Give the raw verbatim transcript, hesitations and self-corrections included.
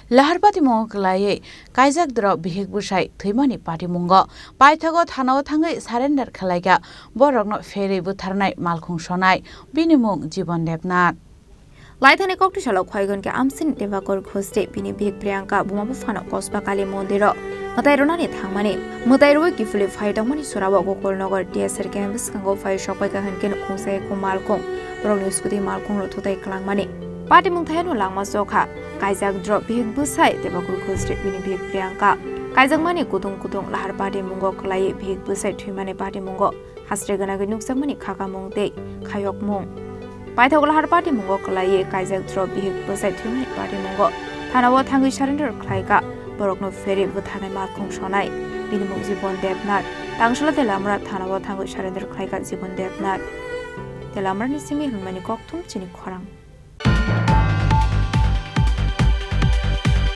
Lahar patimungo kwlaiwi kaijak drop bihik bwsai thwimani patimungo paithago thanao thangwi surrender khwlaikha borokno pherwi butharnai malkhung sonai bini mung Jibon Debnath. Laithani koktwi salo khwlaigon khe amsini Debakor Ghosh tei bini bihik Priyanka buma buphano Kosba Kali mondiro mwtai rwnani thangmani. Mwtai rwi kiphilwi phai tongmani sorao Gokulnagar D S R camp bwskango phai sokpai kha hwnkhe nukhung sai malkhung borokni scooty malkhung rok thutai kwlangmani. Patimung thayano langma chokha kaijak drop bihik bwsai Debakor Ghosh tei bini bihik Priyanka. Kaijakmani kutung kutung lahar patimungo kwlaiwi bihik bwsai thwimani patimungo hasre gwnagwi nukjakmani khakamung tei khayokmung. Paithak lahar patimungo kwlaiwi kaijak drop bihik bwsai thwimani patimungo thanao thangwi surrender khlaikha borokno pherwi butharnai malkhung sonai bini mung Jibon Debnath. Tangsala Telamra thanao thangwi surrender khlaikha Jibon Debnath. Telamrani simi hwnmani kokthum chini khorang.